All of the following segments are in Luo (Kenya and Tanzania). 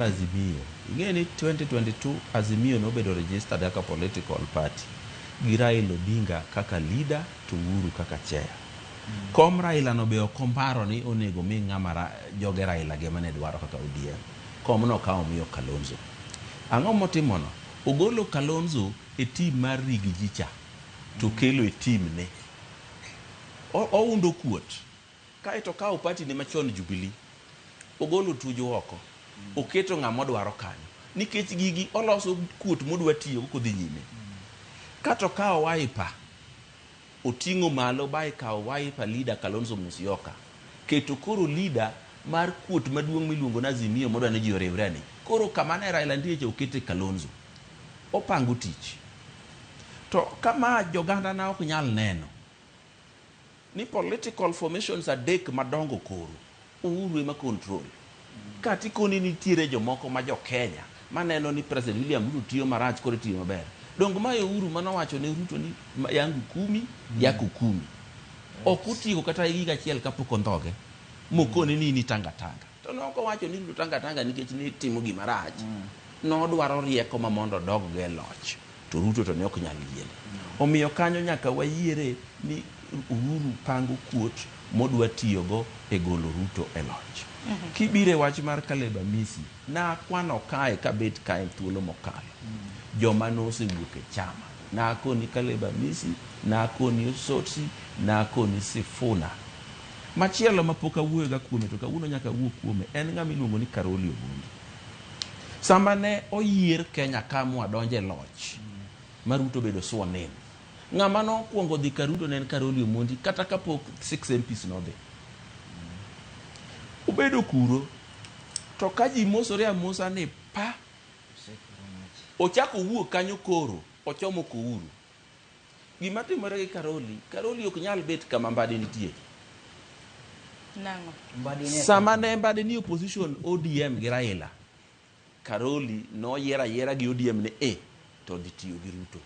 Azimio, ing'e ni 2022 Azimio nobedo registered kaka political party gi Raila Odinga kaka leader to Uhuru kaka chair. Kom Raila no be ok omparo ni onego mi ng'ama joge Raila gi ema ne dwaro kaka ODM. Kom no okawo omiyo Kalonzo. Ang'o motimono? Ogolo Kalonzo e team mar Rigiji cha to kelo e team ne. Oundo kuot. Kaeto okawo party ne machon Jubilee. Ogolo Tuju oko. Oketo ng'ama odwaro kanyo. Nikech gigi oloso kuot modwa tiyogo kodhi nyime. Kato okawo Wiper. Oting'o malo ba ikawo Wiper leader Kalonzo Musyoka. Keto koro leader mar kuot maduong' miluongo ni Azimio modwa ni ji oriwre ni. Koro kama ne Raila nitie cha okete Kalonzo. Opango tich. To kama joganda na ok nyal neno ni political formations adek madongo koro Uhuru ema control. Kata ikoni nitiere jomoko ma jo Kenya maneno ni President William Ruto tiyo marach koro tiyo maber. Donge ma e Uhuru manowacho ne Ruto ni yangu kumi yako kumi. Ok otieko kata higa achiel kapok ondhoge mokone ni in itanga tanga. To ne ok owacho ni Ruto tanga tanga nikech ne timo gima rach. Nodwaro rieko ma mondo odog go e loch. To Ruto to ne ok nyal yiene. Omiyo kanyo nyaka wayiere ni Uhuru pango kuot modwa tiyogo e golo Ruto e loch. Kibiro e wach mar Caleb Amisi, nakwano kae kabet kae thuolo mokalo. Joma nosewuok e chama. Nakoni Caleb Amisi, nakoni Osotsi, nakoni Sifuna. Machielo mapok awuoyoga kuome to kawuono nyaka awuo kuome en ng'ama iluongo ni Karoli Omondi. Sama ne oyier Kenya ka mwadonjo e loch ma Ruto obedo sworn in, ng'ama nokwongo dhi ka Ruto ne en Karoli Omondi kata kapok 6 MPs nodhi. Obedo kuro to ka ji mosore amosa ni pa ochako owuok kanyo koro ochomo Kouru. Gima timore gi Karoli, Karoli ok nyal bet kama Mbadi nitie. Nang'o? Mbadi ne Sama ne Mbadi ni opposition ODM gi Raila, Karoli noyier ayiera gi ODM ni e to odhi tiyo gi Ruto.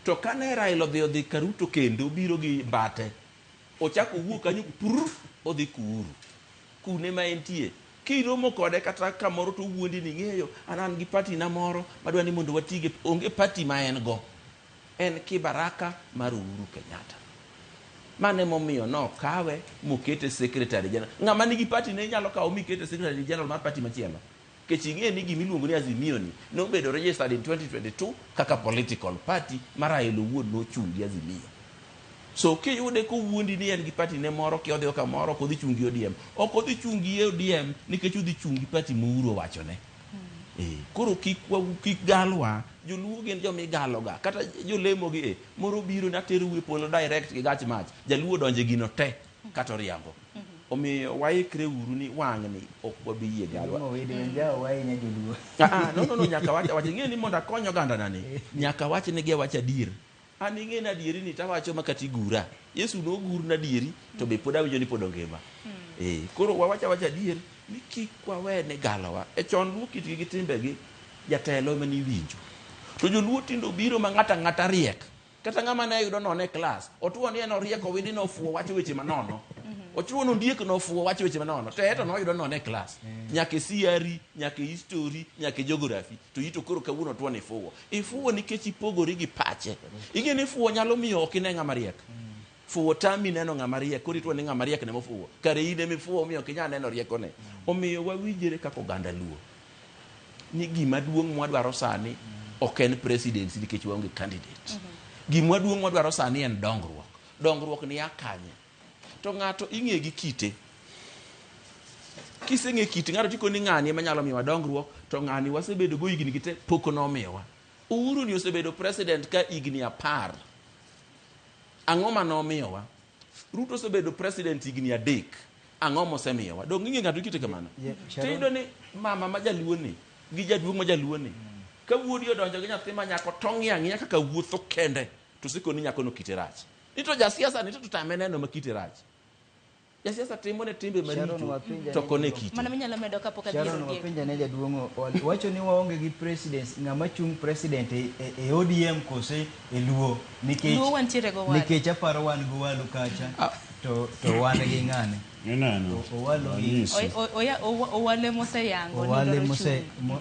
To kane Raila odhi odhi ka Ruto kendo obiro gi Mbate, ochako owuok kanyo prr odhi Kuuru. Kune ma entie. Kiromo kode kata kamoro to owuondi ni ing'eyo an an gi party na moro madwa ni mondo watige. Onge party ma en go. En kibaraka mar Uhuru Kenyatta. Mano emomiyo nokawe mokete secretary general. Ng'ama nigi party ne inyalo kawo mikete secretary general mar party machielo. Nikech ing'e ni gima iluongo ni Azimio ni nobedo registered in 2022 kaka political party ma Raila owuon nochung' gi Azimio. So kiyude kowuondi ni en gi party ne moro kia odhi kamoro ok odhi chung' gi ODM. Ok odhi chung' gi ODM nikech odhi chung' gi party ma Uhuru owachone. Koro kik kik galwa, joluo gin joma igaloga. Kata jolemo gi moro biro ni aterou e polo direct gi gach mach. Jaluo odonje gino te kata oriambo. Omiyo waikre uru ni wang'ni ok wabi yie galwa. Jaluo wede wenjawa ahinya joluo. Ah, no, no, no, nyaka wach wach ing'e ni mondo akony oganda nani. Nyaka wach negi awach adier. An ing'e ni adieri ni tawacho ma kata igura. Yesu nogur na adieri to be pod awinjo ni pod ongima. Koro wawach awacha adier ni kik wawe ne galowa. E chon luo kitgi gi timbegi jatelo ema niwinjo. To joluo tindo biro ma ng'ato ang'ata riek. Kata ng'ama ne yudo nono e klas, otuo ni en oriek owindi nofuwo wacho weche manono. Ochuo ni ondiek nofuwo wacho weche manono. To eto noyudo nono e klas. Nyaka e CRE, nyaka e history, nyaka e geography. To ito koro kawuono otuo ni ifuwo. Ifuwo nikech ipogori gi pache. Ing'e ni fuwo nyalo miyo ok ine ng'ama riek. Fuwo tami neno ng'ama riek, koro ituo ni ng'ama riek ne mofuwo. Kare in ema ifuwo omiyo ok inyal neno riekone. Omiyo wawinjre kaka oganda Luo ni gima duong' mwadwaro sani ok en presidency nikech waonge candidate. Gima duong' mwadwaro sani en dongruok. Dongruok ni a kanye? To ng'ato ing'e gi kite. Kiseng'e kit ng'ato tikoni ng'ani ema nyalo miyowa dongruok, to ng'ani wasebedo go higni gi te pok nomiyowa. Uhuru ni osebedo president ka higni 10. Ang'o ma nomiyowa? Ruto osebedo president higni 3. Ang'o mosemiyowa? Donge ing'e ng'ato kite kamano? Tiyudo ni mama ma jaluo ni gi jaduong' ma jaluo ni ka wuodi odonjo gi nyathi ma nyako to ng'iyo ang'iya kaka wuotho kende to osekoni nyako no kite rach. Ni to jasiasa ni to tame neno ma kite rach. Jasiasa timo ne timbe maricho to ok one kite. Mano minyalo medo kapok adhi Sharon wapenja ne jaduong' wacho ni waonge gi president ng'ama chung' president e ODM kose e Luo nikech Luo wantiere go Walu. Nikech aparo wan go Walu kacha to wan gi ng'ane. Ineno. Owalo gi- Anyisi. Owale moseyango ni Owale dwaro mose chung'. mo-